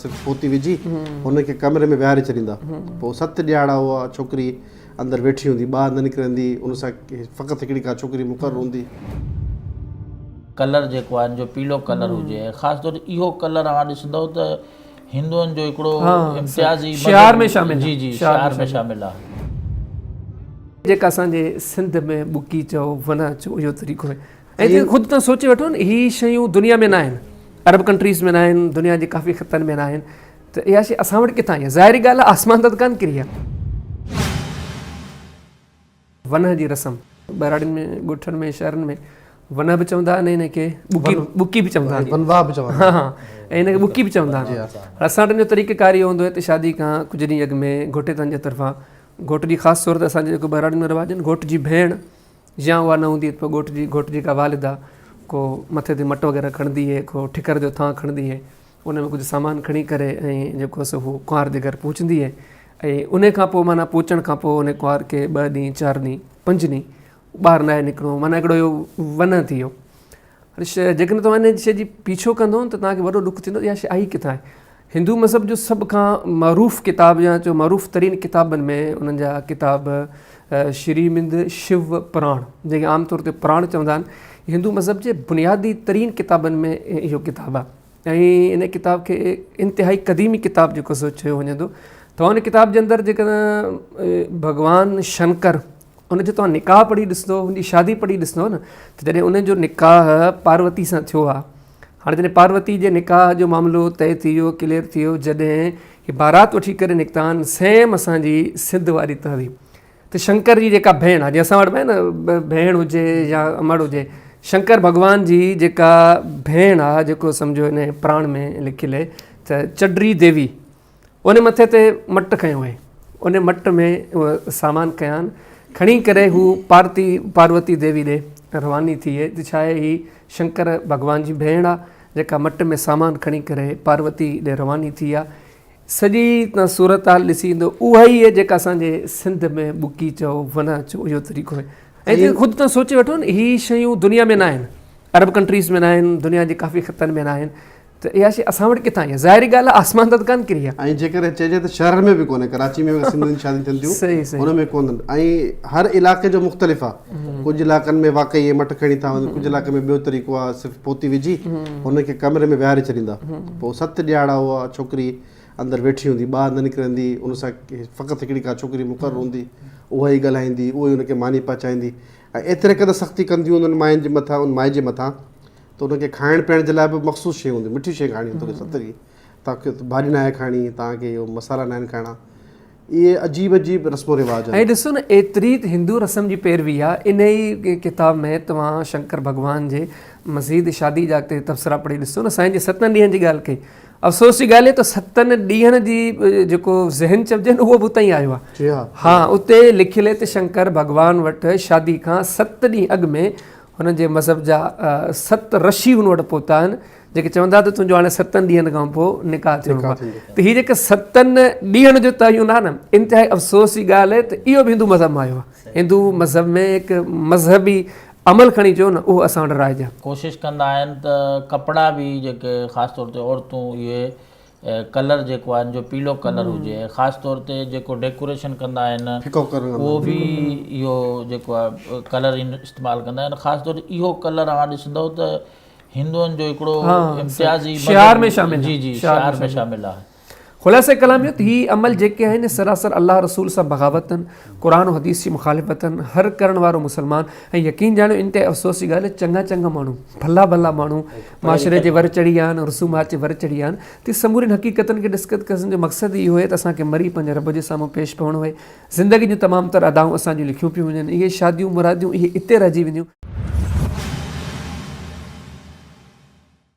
صرف پوتي وجهي هن کي ڪمري ۾ ويهاري ڇڏيندا. پوء ست ڏهاڙا اها ڇوڪري اندر ويٺي هوندي، ٻاهر نه نڪرندي، ان سان فقط هڪڙي ڪا ڇوڪري مقرر هوندي. ڪلر جيڪو آهي ان جو پيلو ڪلر هجي ۽ خاص طور اهو ڪلر اوهان ڏسندؤ ته هندوئن جو هڪڙو امتيازي شعار ۾ شامل جي جي شعار ۾ شامل آهي. جيڪا اسان جي سنڌ ۾ ٻڪي چئو ونهه چئو اهو طريقو آهي. ۽ توهين خود توهان سوچي وٺو نه هي شيون دنيا ۾ ناهن، عرب ڪنٽريز ۾ ناهن، دنيا جي ڪافي خطن ۾ ناهن ته اها شي اسان وٽ ڪٿان آئي آهي؟ ظاهري ڳالهه آهي آسمان تان ته ڪانه ڪري آهي. ونهه جي رسم ٻهراڙين ۾ ڳوٺن ۾ شهرن ۾ ونهه به چوندا آهن ۽ ان کي ٻڪي ٻڪي به چوندا آهن. ونواهه به چوندا آهن. ها ۽ ان کي ٻڪي به چوندا آهن. اسان وٽ ان جو طريقه ڪار اهو هوندو آهي ته شادي کان ڪجهه ڏينهن اڳ ۾ گهوٽيتن جي طرفان گهوٽ جي خاص طور تي اسان جي جيڪو ٻهراڙين ۾ رواج آهن گهوٽ جي ڀيڻ يا اها نه هوندي ته پوء ڳوٺ جي گهوٽ جي ڪا والده ڪو مٿي تي مٽ وغيره کڻندي هئي، ڪو ٺڪر جو ٿانء کڻندي هئي، ان ۾ ڪجهه سامان کڻي ڪري ۽ جيڪو سو هو ڪنوار جي گهر پهچندي هئي ۽ ان کان پوء معنيٰ پهچڻ کان پوء ان ڪنوار کي ٻه ڏينهن چار ڏينهن پنج ڏينهن ٻاهر ناهي نڪرڻو معنيٰ هڪڙو اهو ونهه ٿي ويو. هاڻي جيڪڏهن توهان ان شيء جي پيڇو ڪندو ته توهان کي وڏو ڏک ٿيندو اها شيء آئي ڪٿان آهي. هندو مذهب جو سڀ کان معروف ڪتاب يا چئو معروف ترين ڪتابن ۾ انهن جا ڪتاب شريمند شو پراڻ جنهن کي عام طور تي پراڻ چوندا آهن هندو مذهب جي بنيادي ترين ڪتابن ۾ اهو ڪتاب آهي ۽ ان ڪتاب کي انتهائي قديمي ڪتاب جيڪو سو چيو وڃي ٿو ته ان ڪتاب جي اندر جيڪڏهن ڀڳوان شنڪر ان جو توهان نڪاح پڙهي ڏسندو ان جي شادي پڙهي ڏسندو نه ته جڏهن ان جو نڪاح پاروتي سان ٿيو آهي هاڻي جڏهن پاروتي جي نڪاح جو معاملو طئي ٿي ويو ڪليئر ٿي ويو جڏهن هي بارات وٺي ڪري نڪتا آهن سيم اسان جي سنڌ واري تهذيب ته شنڪر جي جيڪا ڀيڻ آهي جيئن اسان وٽ به نه ڀيڻ هجي يا امڙ هجي شنڪر ڀڳوان جي جيڪا ڀيڻ آهي جيڪو سمجهو هن پراڻ ۾ لکيل آهي ته چڊري ديوي ان مٿي تي مٽ کنيو هئائين. ان مٽ ۾ اهو سامان کنيان. کڻي ڪري هو پارتي پاروتي ديوي ڏي رواني ٿي ته ڇا آهي هي شنڪر ڀڳوان جي ڀيڻ آ جيڪا مٽ ۾ سامان کڻي ڪري پاروتي ڏي رواني ٿي آ. سڄي تان صورتحال ڏسي ايندو اها ئي آهي جيڪا اسان جي سنڌ ۾ ٻڪي چئو ونهه چئو اهو طريقو آهي. ۽ توهين خود تان سوچي وٺو نه هي شيون دنيا ۾ ناهن عرب ڪنٽريز ۾ ناهن دنيا جي ڪافي خطن ۾ ناهن ته اها شيء اسان وٽ ڪٿان آئي آهي؟ ظاهري ڳالهه آهي آسمان تان ته ڪانه ڪري آهي. ۽ جيڪڏهن چئجي ته شهرن ۾ به ڪونهي ڪراچي ۾ به سنڌين جون شاديون ٿين ٿيون صحيح صحيح ان ۾ ڪونهن ۽ هر علائقي جو مختلف آهي ڪجهه علائقن ۾ واقعي اهي مٽ کڻي ٿا وڃن ڪجهه علائقي ۾ ٻيو طريقو آهي صرف پوتي وجهي هن کي ڪمري ۾ ويهاري ڇڏيندا پوء ست ڏهاڙا اها ڇوڪري اندر ويٺي هوندي ٻاهر نه نڪرندي ان سان فقط هڪڙي ڪا ڇوڪري مقرر هوندي اها ئي ڳالهائيندي اها ئي ان کي ماني پهچائيندي ۽ ايتري قدر سختي ڪنديون انهن ماين جي مٿان ان مائي جي مٿان ته ان کي کائڻ پيئڻ جي لاء به مخصوص شيون هونديون مٺي شيء کائڻي توکي ست ڏينهن توهان کي ڀاڄي ناهي کائڻي توهان کي اهو مصالحا ناهن کائڻا اهي عجيب عجيب رسم و رواج آهن. ۽ ڏسو نه ايتري ته هندو رسم جي پيروي آ انهي ڪتاب ۾ توهان شنڪر ڀڳوان جي مزيد شادي جا اڳتي تبصرا پڙهي ڏسو نه سائين جي ستن ڏينهن جي ڳالهه ڪئي افسوس جي ڳالهه ته ستن ڏينهن جي جيڪو ذهن چئجي نه اهو به اتان ئي آيو آ ها اتي لکيل ته شنڪر ڀڳوان وٽ شادي کان ست ڏينهن اڳ ۾ هنن جي مذهب جا ست رشي هن وٽ پهتا آهن جيڪي چوندا ته تنهنجو هاڻي ستن ڏينهن کان پوء نڪاح ٿيڻو آهي ته هي جيڪي ستن ڏينهن جو تعين آهي نه انتهائي افسوس جي ڳالهه آهي ته اهو به هندو مذهب مان آيو آهي هندو مذهب ۾ هڪ مذهبي عمل کڻي چئو نه اهو اسان وٽ رائج آهي. ڪوشش ڪندا آهن ته ڪپڙا به جيڪي خاص طور تي عورتون اهي ڪلر جيڪو آهي ان جو پيلو ڪلر هجي ۽ خاص طور تي جيڪو ڊيڪوريشن ڪندا آهن اهو به اهو جيڪو آهي ڪلر استعمال ڪندا آهن خاص طور تي اهو ڪلر اوهان ڏسندو ته هندوئن جو هڪڙو امتيازي شعار ۾ شامل جي جي شعار ۾ شامل آهي. خلاصه ڪلام اهو ته هي عمل جيڪي آهن سراسر الله رسول سان بغاوت آهن، قرآن و حديث جي مخالفت آهن، هر ڪرڻ وارو مسلمان ۽ يقين ڄاڻيو انتهائي افسوس جي ڳالهه چڱا چڱا ماڻهو ڀلا ڀلا ماڻهو معاشري جي ور چڙهي ويا آهن رسومات جي ور چڙهي ويا آهن ته سمورين حقيقتن کي ڊسڪس ڪرڻ جو مقصد اهو آهي ته اسان کي مري پنهنجي رب جي سامهون پيش پوڻو آهي زندگي جون تمام تر ادائون اسان جون لکيون پيون وڃن اهي شاديون مراديون اهي اتي رهجي وينديون.